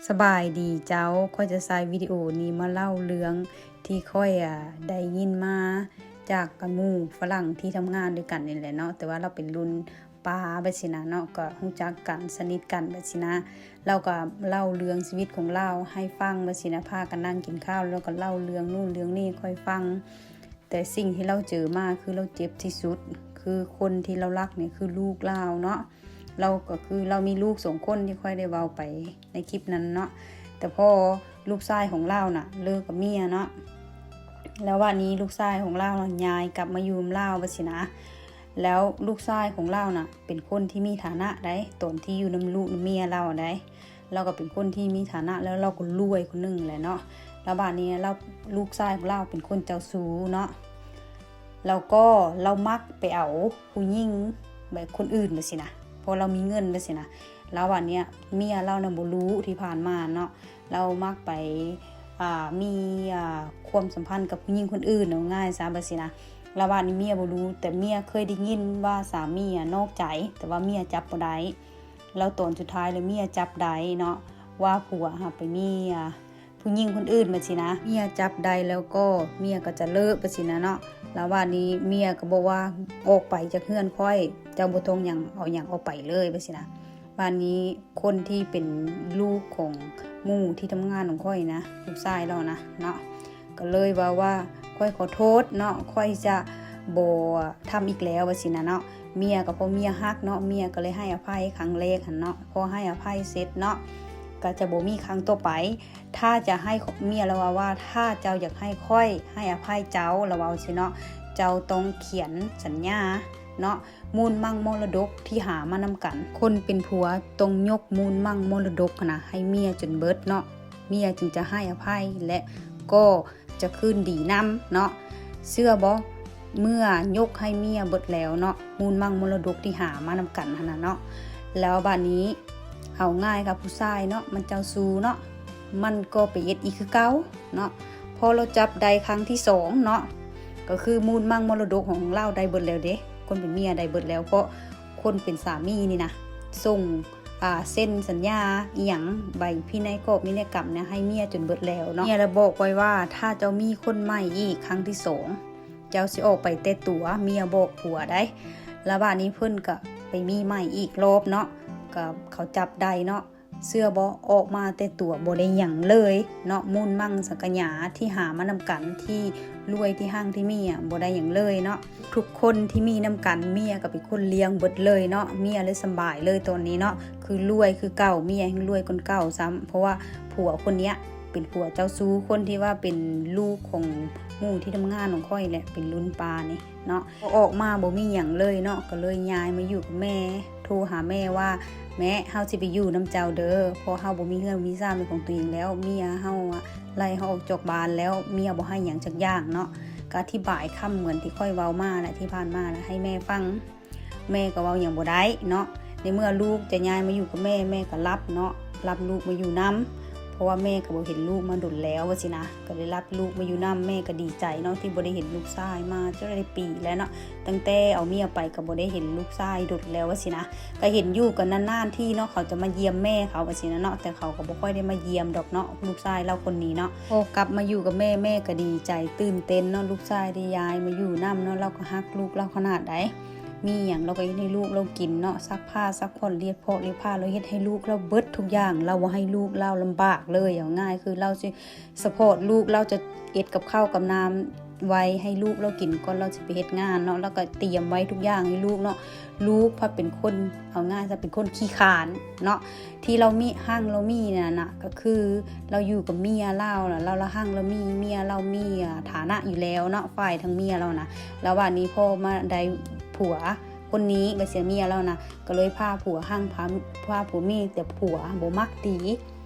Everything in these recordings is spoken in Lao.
ສະບາຍດີເຈົ້າ, ຂ້ອຍຈະໃຊ້ວິດີໂອນີ້ມາເລົ່າເລື່ອງທີ່ຂ້ອຍ ອາ ໄດ້ຍິນມາຈາກ ອາ ໝູ່ຝຣັ່ງທີ່ທຳງານດ້ວຍກັນນີ້ແຫຼະເນາະ, ແຕ່ວ່າລາວເປັນລຸ້ນປ້າແບບຊີ້ນະເນາະ, ກໍຮູ້ຈັກກັນ ສະໜິດກັນແບບຊີ້ນະ. ລາວກໍເລົ່າເລື່ອງຊີວິດຂອງລາວໃຫ້ຟັງແບບຊີ້ນະ, ພາກັນນັ່ງກິນຂ້າວ ແລ້ວກໍເລົ່າເລື່ອງໂນ້ນເລື່ອງນີ້ໃຫ້ຂ້ອຍຟັງ. ແຕ່ສິ່ງທີ່ລາວເຈີມາ ຄືລາວເຈັບທີ່ສຸດ ຄືຄົນທີ່ລາວຮັກນີ້ຄືລູກລາວເນາະ. ລາວກໍຄືລາວມີລູກສອງຄົນທີ່ຂ້ອຍໄດ້ເວົ້າໄປໃນຄລິບນັ້ນເນາະ, ແຕ່ພໍລູກຊາຍຂອງລາວນະເລີກກັບເມຍເນາະ, ແລ້ວບາດນີ້ລູກຊາຍຂອງລາວນະຍ້າຍກັບມາຢູ່ນຳລາວແບບຊີ້ນະ. ແລ້ວລູກຊາຍຂອງລາວນະເປັນຄົນທີ່ມີຖານະໃດ໋, ຕອນທີ່ຢູ່ນຳລູກນຳເມຍລາວໃດ໋ ລາວກໍເປັນຄົນທີ່ມີຖານະ ແລ້ວລາວກໍລວຍຄົນໜຶ່ງແຫຼະເນາະ. ແລ້ວບາດນີ້ລາວ ລູກຊາຍຂອງລາວເປັນຄົນເຈົ້າຊູ້ເນາະ, ແລ້ວກໍລາວມັກໄປເອົາຜູ້ຍິງແບບຄົນອື່ນແບບຊີ້ນະ, ເພາະລາວມີເງິນແບບຊີ້ນະ. ແລ້ວບາດນີ້ເມຍລາວນະບໍ່ຮູ້ທີ່ຜ່ານມາເນາະ, ລາວມັກໄປ ອ່າ ມີ ອ່າ ຄວາມສຳພັນກັບຜູ້ຍິງຄົນອື່ນ ເອົາງ່າຍຊະແບບຊີ້ນະ. ແລ້ວບາດນີ້ເມຍບໍ່ຮູ້, ແຕ່ເມຍເຄີຍໄດ້ຍິນວ່າສາມີອະນອກໃຈ, ແຕ່ວ່າເມຍຈັບບໍ່ໄດ້. ແລ້ວຕອນສຸດທ້າຍແລ້ວເມຍຈັບໄດ້ເນາະ ວ່າຜົວຫາໄປມີ ອາ ຜູ້ຍິງຄົນອື່ນແບບຊີ້ນະ. ເມຍຈັບໄດ້ແລ້ວກໍເມຍກໍຈະເລີກແບບຊີ້ນະເນາະ. ແລ້ວບາດນີ້ເມຍກໍບອກວ່າ ອອກໄປຈາກເຮືອນຂ້ອຍ, ເຈົ້າບໍ່ຕ້ອງຫຍັງ ເອົາຫຍັງອອກໄປເລີຍແບບຊີ້ນະ. ບາດນີ້ຄົນທີ່ເປັນລູກຂອງໝູ່ທີ່ທຳງານຂອງຂ້ອຍນະ, ລູກຊາຍລາວນະເນາະ, ກໍເລີຍເວົ້າວ່າ ຂ້ອຍຂໍໂທດເນາະ, ຂ້ອຍຈະບໍ່ທຳອີກແລ້ວ ວ່າຊີ້ນະເນາະ. ເມຍກໍເພາະເມຍຮັກເນາະ, ເມຍກໍເລີຍໃຫ້ອະໄພຄັ້ງແລກຫັ້ນເນາະ. ພໍໃຫ້ອະໄພເສັດເນາະ ກໍຈະບໍ່ມີຄັ້ງຕໍ່ໄປ. ຖ້າຈະໃຫ້ ເມຍລາວເວົ້າວ່າ ຖ້າເຈົ້າຢາກໃຫ້ຂ້ອຍໃຫ້ອະໄພເຈົ້າ, ລາວເວົ້າຊີ້ເນາະ, ເຈົ້າຕ້ອງຂຽນສັນຍາເນາະ ມູນມັງມໍລະດົກທີ່ຫາມານຳກັນ. ຄົນເປັນຜົວຕ້ອງຍົກມູນມັງມໍລະດົກຫັ້ນນະໃຫ້ເມຍຈົນເບິດເນາະ, ເມຍຈຶ່ງຈະໃຫ້ອະໄພ ແລະ ກໍຈະຄືນດີນຳເນາະ. ເຊື່ອບໍ່? ເມື່ອຍົກໃຫ້ເມຍເບິດແລ້ວເນາະ, ມູນມັງມໍລະດົກທີ່ຫາມານຳກັນຫັ້ນນະເນາະ, ແລ້ວບາດນີ້ ເອົາງ່າຍກັບຜູ້ຊາຍເນາະ, ມັນເຈົ້າຊູ້ເນາະ, ມັນກໍໄປເຮັດອີກຄືເກົ່າເນາະ. ພໍລາວຈັບໄດ້ຄັ້ງທີສອງເນາະ, ກໍຄືມູນມັງມໍລະດົກຂອງລາວໄດ້ເບິດແລ້ວເດ້, ຄົນເປັນເມຍໄດ້ເບິດແລ້ວ. ເພາະຄົນເປັນສາມີນີ້ນະ ສົ່ງ ອ່າ ເຊັນສັນຍາອີ່ຫຍັງ ໃບພິໄນກອບພິໄນກຳນະ ໃຫ້ເມຍຈົນເບິດແລ້ວເນາະ. ເມຍລະບອກໄວ້ວ່າ ຖ້າເຈົ້າມີຄົນໃໝ່ອີກຄັ້ງທີສອງ ເຈົ້າຊິອອກໄປແຕ່ຕົວ, ເມຍບອກຜົວໄດ໋. ລະບາດນີ້ເພິ່ນກະໄປມີໃໝ່ອີກລອບເນາະ, ກະເຂົາຈັບໄດ້ເນາະ. ເຊື່ອບໍ່? ອອກມາແຕ່ຕົວບໍ່ໄດ້ຫຍັງເລີຍເນາະ, ມູນມັງສັງກະຫຍາທີ່ຫາມານຳກັນ, ທີ່ລວຍທີ່ຮັ່ງທີ່ມີອະ ບໍ່ໄດ້ຫຍັງເລີຍເນາະ. ທຸກຄົນທີ່ມີນຳກັນ ເມຍກໍເປັນຄົນລ້ຽງເບິດເລີຍເນາະ, ເມຍເລີຍສະບາຍເລີຍຕອນນີ້ເນາະ, ຄືລວຍຄືເກົ່າ, ເມຍແຮ່ງລວຍກວ່າເກົ່າຊ້ຳ, ເພາະວ່າຜົວຄົນເນີ້ຍເປັນຜົວເຈົ້າຊູ້, ຄົນທີ່ວ່າເປັນລູກຂອງໝູ່ທີ່ທຳງານຂອງຂ້ອຍແຫຼະ, ເປັນລຸ້ນປ້ານີ້ເນາະ. ອອກມາບໍ່ມີຫຍັງເລີຍເນາະ, ກໍເລີຍຍ້າຍມາຢູ່ກັບແມ່. ໂທຫາແມ່ວ່າ ແມ່ ເຮົາຊິໄປຢູ່ນຳເຈົ້າເດີ, ເພາະເຮົາບໍ່ມີເຮືອນມີຊານເປັນຂອງຕົວເອງແລ້ວ, ເມຍເຮົາອະໄລ່ເຮົາອອກຈາກບ້ານແລ້ວ, ເມຍບໍ່ໃຫ້ຫຍັງຈັກຢ່າງເນາະ. ກໍອະທິບາຍຄຳເໝືອນທີ່ຂ້ອຍເວົ້າມາແຫຼະ, ທີ່ຜ່ານມາແຫຼະ ໃຫ້ແມ່ຟັງ. ແມ່ກໍເວົ້າຫຍັງບໍ່ໄດ້ເນາະ, ໃນເມື່ອລູກຈະຍ້າຍມາຢູ່ກັບແມ່, ແມ່ກໍຮັບເນາະ, ຮັບລູກມາຢູ່ນຳ, ເພາະວ່າແມ່ກໍບໍ່ເຫັນລູກມາດົນແລ້ວວ່າຊີ້ນະ, ກໍໄດ້ຮັບລູກມາຢູ່ນຳ. ແມ່ກໍດີໃຈເນາະ ທີ່ບໍ່ໄດ້ເຫັນລູກຊາຍມາ ຈະໄດ້ປີແລ້ວເນາະ, ຕັ້ງແຕ່ເອົາເມຍໄປກໍບໍ່ໄດ້ເຫັນລູກຊາຍດົນແລ້ວວ່າຊີ້ນະ. ກໍເຫັນຢູ່ກໍນານໆທີເນາະ ເຂົາຈະມາຢ້ຽມແມ່ເຂົາວ່າຊີ້ນະເນາະ, ແຕ່ເຂົາກໍບໍ່ຄ່ອຍໄດ້ມາຢ້ຽມດອກເນາະ ລູກຊາຍລາວຄົນນີ້ເນາະ. ພໍກັບມາຢູ່ກັບແມ່ ແມ່ກໍດີໃຈຕື່ນເຕັ້ນເນາະ, ລູກຊາຍໄດ້ຍ້າຍມາຢູ່ນຳເນາະ, ລາວກໍຮັກລູກລາວຂະໜາດໃດ. ມີຫຍັງລາວກໍເຮັດໃຫ້ລູກລາວກິນເນາະ, ຊັກຜ້າຊັກຜ່ອນ ລຽດເພາະລຽດຜ້າ, ລາວເຮັດໃຫ້ລູກລາວເບິດທຸກຢ່າງ, ລາວບໍ່ໃຫ້ລູກລາວລຳບາກເລີຍ. ເອົາງ່າຍຄືລາວຊິ ສະພອດລູກລາວຈະເຮັດກັບເຂົ້າກັບນ້ຳໄວ້ໃຫ້ລູກລາວກິນກ່ອນລາວຊິໄປເຮັດງານເນາະ, ລາວກໍຕຽມໄວ້ທຸກຢ່າງໃຫ້ລູກເນາະ. ລູກພັດເປັນຄົນ ເອົາງ່າຍຊະ ເປັນຄົນຂີ້ຄ້ານເນາະ, ທີ່ລາວມີຮັ່ງລາວມີນັ້ນນະ ກໍຄືລາວຢູ່ກັບເມຍລາວ ລະລາວ ລາວຮັ່ງລາວມີ, ເມຍລາວມີ ອາ ຖານະຢູ່ແລ້ວເນາະ ຝ່າຍທາງເມຍລາວນະ. ລະບາດນີ້ພໍມາໄດ້ຜົວຄົນນີ້ ແບບຊີ້ ເມຍລາວນະ ກໍເລີຍພາຜົວຮັ່ງ ພາ ພາຜົວມີ, ແຕ່ຜົວບໍ່ມັກຕີ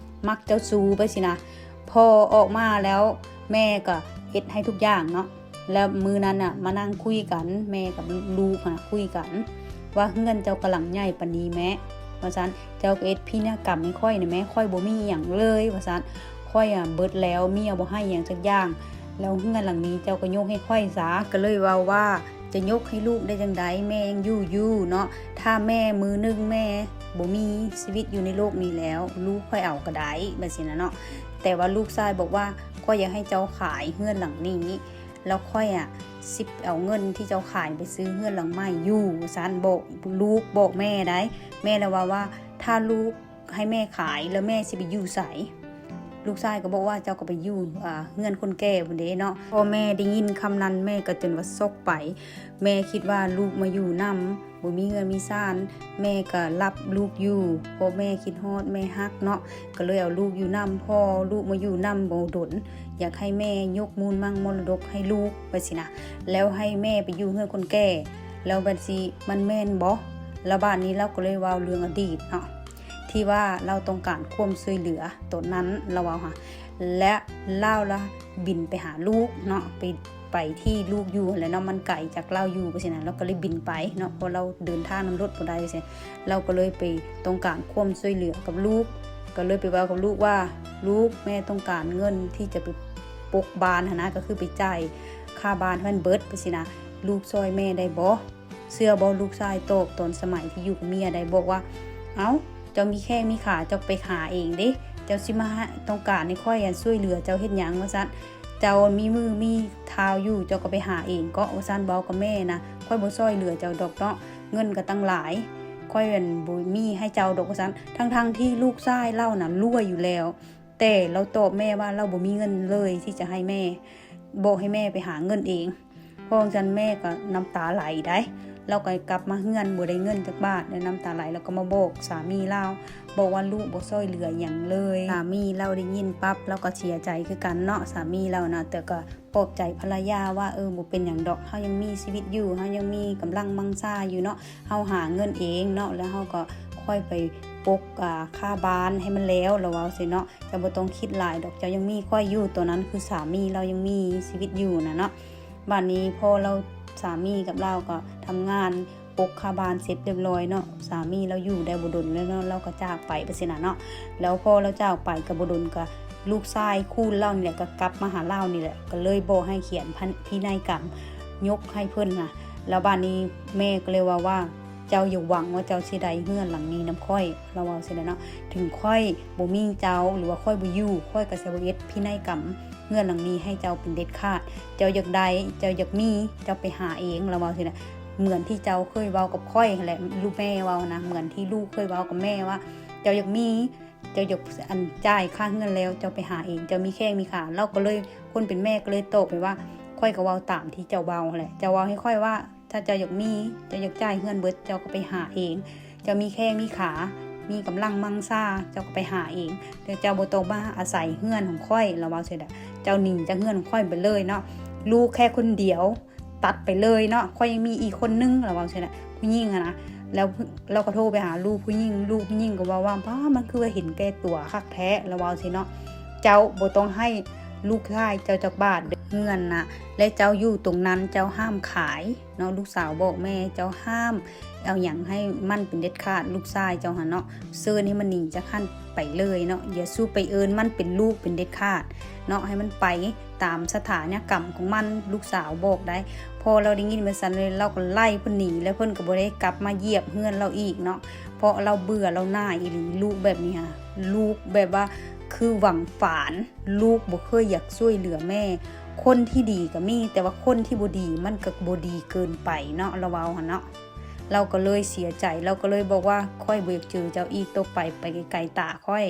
ມັກເຈົ້າຊູ້ໄປຊີ້ນະ. ພໍອອກມາແລ້ວ ແມ່ກໍເຮັດໃຫ້ທຸກຢ່າງເນາະ. ແລ້ວມື້ນັ້ນນະ ມານັ່ງຄຸຍກັນ ແມ່ກັບລູກຫັ້ນນະ ຄຸຍກັນວ່າ ເຮືອນເຈົ້າກຳລັງໃຫຍ່ປານນີ້ແມ່ ວ່າຊັ້ນ, ເຈົ້າກໍເຮັດພິນະກຳໃຫ້ຂ້ອຍແດ່ແມ່, ຂ້ອຍບໍ່ມີອີ່ຫຍັງເລີຍວ່າຊັ້ນ, ຂ້ອຍອະເບິດແລ້ວ, ເມຍບໍ່ໃຫ້ຫຍັງຈັກຢ່າງ, ແລ້ວເຮືອນຫຼັງນີ້ເຈົ້າກໍຍົກໃຫ້ຂ້ອຍຊະ. ກໍເລີຍເວົ້າວ່າ ຈະຍົກໃຫ້ລູກໄດ້ຈັ່ງໃດ, ແມ່ຍັງຢູ່ຢູ່ເນາະ, ຖ້າແມ່ມື້ໜຶ່ງແມ່ ບໍ່ມີຊີວິດຢູ່ໃນໂລກນີ້ແລ້ວ, ລູກຂ້ອຍເອົາກໍໄດ້ ແບບຊີ້ນະເນາະ. ແຕ່ວ່າລູກຊາຍບອກວ່າ ຂ້ອຍຢາກໃຫ້ເຈົ້າຂາຍເຮືອນຫຼັງນີ້ ແລ້ວຂ້ອຍອະຊິເອົາເງິນທີ່ເຈົ້າຂາຍໄປຊື້ເຮືອນຫຼັງໃໝ່ຢູ່ ວ່າຊັ້ນ. ບອກ ລູກບອກແມ່ໄດ໋. ແມ່ລະເວົ້າວ່າ ຖ້າລູກໃຫ້ແມ່ຂາຍ ແລ້ວແມ່ຊິໄປຢູ່ໃສ? ລູກຊາຍກໍບອກວ່າ ເຈົ້າກໍໄປຢູ່ ອ່າ ເຮືອນຄົນແກ່ພຸ້ນເດ້ເນາະ. ພໍແມ່ໄດ້ຍິນຄຳນັ້ນ ແມ່ກໍຈົນວ່າຊັອກໄປ. ແມ່ຄິດວ່າລູກມາຢູ່ນຳ ບໍ່ມີເຮືອນມີຊານ, ແມ່ກໍຮັບລູກຢູ່ ເພາະແມ່ຄິດຮອດແມ່ຮັກເນາະ, ກໍເລີຍເອົາລູກຢູ່ນຳ. ພໍລູກມາຢູ່ນຳບໍ່ດົນ ຢາກໃຫ້ແມ່ຍົກມູນໝັ້ງມໍລະດົກໃຫ້ລູກ ວ່າຊີ້ນະ, ແລ້ວໃຫ້ແມ່ໄປຢູ່ເຮືອນຄົນແກ່ ແລ້ວບັດຊິມັນແມ່ນບໍ່? ແລ້ວບາດນີ້ລາວກໍເລີຍເວົ້າເລື່ອງອະດີດເນາະ ທີ່ວ່າລາວຕ້ອງການຄວາມຊ່ວຍເຫຼືອຕອນນັ້ນ ລາວເວົ້າຫາ ແລະ ລາວລະບິນໄປຫາລູກເນາະ ໄປ ໄປທີ່ລູກຢູ່ຫັ້ນແຫຼະເນາະ, ມັນໄກຈາກລາວຢູ່ ຈັ່ງຊີ້ນະ, ລາວກໍເລີຍບິນໄປເນາະ ເພາະລາວເດີນທາງນຳລົດບໍ່ໄດ້ ຈັ່ງຊີ້. ລາວກໍເລີຍໄປຕ້ອງການຄວາມຊ່ວຍເຫຼືອກັບລູກ, ກໍເລີຍໄປເວົ້າກັບລູກວ່າ ລູກ, ແມ່ຕ້ອງການເງິນທີ່ຈະໄປປົກບ້ານຫັ້ນນະ, ກໍຄືໄປຈ່າຍຄ່າບ້ານໃຫ້ມັນເບິດ ຈັ່ງຊີ້ນະ, ລູກຊ່ອຍແມ່ໄດ້ບໍ່? ເຊື່ອບໍ່ ລູກຊາຍຕອບຕອນສະໄໝທີ່ຢູ່ກັບເມຍໄດ້ ບອກວ່າ ເອົ້າ ເຈົ້າມີແຂ້ງມີຂາ ເຈົ້າໄປຫາເອງເດ້, ເຈົ້າຊິມາຕ້ອງການໃຫ້ຂ້ອຍອັນຊ່ວຍເຫຼືອເຈົ້າເຮັດຫຍັງ ວ່າຊັ້ນ. ເຈົ້າມີມືມີເທົ້າຢູ່ ເຈົ້າກໍໄປຫາເອງເກາະ ວ່າຊັ້ນ. ເວົ້າກັບແມ່ນະ ຂ້ອຍບໍ່ຊ່ອຍເຫຼືອເຈົ້າດອກເນາະ, ເງິນກໍຕັ້ງຫຼາຍ ຂ້ອຍອັນບໍ່ມີໃຫ້ເຈົ້າດອກ ວ່າຊັ້ນ. ທັງໆທີ່ລູກຊາຍລາວນະລວຍຢູ່ແລ້ວ ແຕ່ລາວຕອບແມ່ວ່າລາວບໍ່ມີເງິນເລີຍທີ່ຈະໃຫ້ແມ່, ບອກໃຫ້ແມ່ໄປຫາເງິນເອງ. ເພາະຊັ້ນແມ່ກໍນ້ຳຕາໄຫຼໄດ໋, ລາວກໍກັບມາເຮືອນບໍ່ໄດ້ເງິນຈັກບາດ ແລະ ນ້ຳຕາໄຫຼ ແລ້ວກໍມາບອກສາມີລາວ ບອກວ່າລູກບໍ່ຊ່ອຍເຫຼືອຫຍັງເລີຍ. ສາມີລາວໄດ້ຍິນປັບ ລາວກໍເສຍໃຈຄືກັນເນາະ ສາມີລາວນະ, ແຕ່ກໍປອບໃຈພັນລະຍາວ່າ ເອີ ບໍ່ເປັນຫຍັງດອກ, ເຮົາຍັງມີຊີວິດຢູ່ ເຮົາຍັງມີກຳລັງມັງຊາຢູ່ເນາະ, ເຮົາຫາເງິນເອງເນາະ ແລ້ວເຮົາກໍຄ່ອຍໄປປົກ ອ່າ ຄ່າບ້ານໃຫ້ມັນແລ້ວ ລາວເວົ້າຊີ້ເນາະ. ເຈົ້າບໍ່ຕ້ອງຄິດຫຼາຍດອກ, ເຈົ້າຍັງມີຂ້ອຍຢູ່. ຕອນນັ້ນຄືສາມີລາວຍັງມີຊີວິດຢູ່ນະເນາະ. ບາດນີ້ພໍລາວ ສາມີກັບລາວກໍທຳງານປົກຄ່າບ້ານເສັດຮຽບຮ້ອຍເນາະ, ສາມີລາວຢູ່ໄດ້ບໍ່ດົນແລ້ວເນາະ ລາວກໍຈາກໄປ ແບບຊີ້ນະເນາະ. ແລ້ວພໍລາວຈາກໄປກໍບໍ່ດົນ ກໍລູກຊາຍຄູນລາວນີ້ແຫຼະ ກໍກັບມາຫາລາວນີ້ແຫຼະ, ກໍເລີຍບອກໃຫ້ຂຽນ ພິໄນກຳຍົກໃຫ້ເພິ່ນນະ. ແລ້ວບາດນີ້ແມ່ກໍເລີຍເວົ້າວ່າ ເຈົ້າຢ່າຫວັງວ່າເຈົ້າຊິໄດ້ເຮືອນຫຼັງນີ້ນຳຂ້ອຍ ລາວເວົ້າຊີ້ແຫຼະເນາະ. ເຖິງຂ້ອຍບໍ່ມີເຈົ້າ ຫຼືວ່າຂ້ອຍບໍ່ຢູ່ ຂ້ອຍກໍຈະບໍ່ເຮັດພິໄນກຳເຮືອນຫຼັງນີ້ໃຫ້ເຈົ້າເປັນເດັດຂາດ. ເຈົ້າຢາກໄດ້ ເຈົ້າຢາກມີ ເຈົ້າໄປຫາເອງ ລາວເວົ້າຊີ້ແຫຼະ. ເໝືອນທີ່ເຈົ້າເຄີຍເວົ້າກັບຂ້ອຍຫັ້ນແຫຼະ ລູກແມ່ເວົ້ານະ, ເໝືອນທີ່ລູກເຄີຍເວົ້າກັບແມ່ວ່າ ເຈົ້າຢາກມີ ເຈົ້າຢາກ ອັນ ຈ່າຍຄ່າເຮືອນແລ້ວ ເຈົ້າໄປຫາເອງ ເຈົ້າມີແຂ້ງມີຂາ. ລາວກໍເລີຍ ຄົນເປັນແມ່ກໍເລີຍຕອບໄປວ່າ ຂ້ອຍກໍເວົ້າຕາມທີ່ເຈົ້າເວົ້າຫັ້ນແຫຼະ, ເຈົ້າເວົ້າໃຫ້ຂ້ອຍວ່າ ຖ້າເຈົ້າຢາກມີ ເຈົ້າຢາກຈ່າຍເຮືອນເບິດ ເຈົ້າກໍໄປຫາເອງ, ເຈົ້າມີແຂ້ງມີຂາ ມີກຳລັງມັງຊາ ເຈົ້າກໍໄປຫາເອງ, ແຕ່ເຈົ້າບໍ່ຕ້ອງມາອາໄສເຮືອນຂອງຂ້ອຍ ລາວເວົ້າຊີ້ແຫຼະ. ເຈົ້າໜີຈາກເຮືອນຂອງຂ້ອຍໄປເລີຍເນາະ, ລູກແຄ່ຄົນດຽວ ຕັດໄປເລີຍເນາະ, ຂ້ອຍຍັງມີອີກຄົນໜຶ່ງ ລາວເວົ້າຊີ້ແຫຼະ ຜູ້ຍິງຫັ້ນນະ. ແລ້ວລາວກໍໂທໄປຫາລູກຜູ້ຍິງ ລູກຜູ້ຍິງກໍເວົ້າວ່າ ປ້າ ມັນຄືວ່າເຫັນແກ່ຕົວຄັກແທ້ ລາວເວົ້າຊີ້ເນາະ. ເຈົ້າບໍ່ຕ້ອງໃຫ້ລູກຊາຍເຈົ້າຈັກບາດເດີ ເຮືອນນະ ແລະ ເຈົ້າຢູ່ຕົງນັ້ນ ເຈົ້າຫ້າມຂາຍເນາະ. ລູກສາວບອກແມ່ ເຈົ້າຫ້າມເອົາຫຍັງໃຫ້ມັນເປັນເດັດຂາດ ລູກຊາຍເຈົ້າຫັ້ນເນາະ, ເຊີນໃຫ້ມັນໜີຈາກຫັ້ນໄປເລີຍເນາະ, ຢ່າສູ່ໄປເອີ້ນມັນເປັນລູກເປັນເດັດຂາດເນາະ, ໃຫ້ມັນໄປ ຕາມສະຖານະກຳຂອງມັນ ລູກສາວບອກໄດ້. ພໍລາວໄດ້ຍິນແບບຊັ້ນເລີຍ ລາວກໍໄລ່ເພິ່ນໜີ ແລ້ວເພິ່ນກໍບໍ່ໄດ້ກັບມາຢຽບເຮືອນລາວອີກເນາະ, ເພາະລາວເບື່ອລາວໜ່າຍອີ່ຫຼີ. ລູກແບບນີ້ຫາ ລູກແບບວ່າຄືຫວັງຝານ ລູກບໍ່ເຄີຍຢາກຊ່ວຍເຫຼືອແມ່. ຄົນທີ່ດີກໍມີ ແຕ່ວ່າຄົນທີ່ບໍ່ດີມັນກໍບໍ່ດີເກີນໄປເນາະ ລາວເວົ້າຫັ້ນເນາະ. ລາວກໍເລີຍເສຍໃຈ ລາວກໍເລີຍບອກວ່າ ຂ້ອຍບໍ່ຢາກເຈີເຈົ້າອີກ ຕໍ່ໄປ ໄປໄກໆຕາຂ້ອຍ.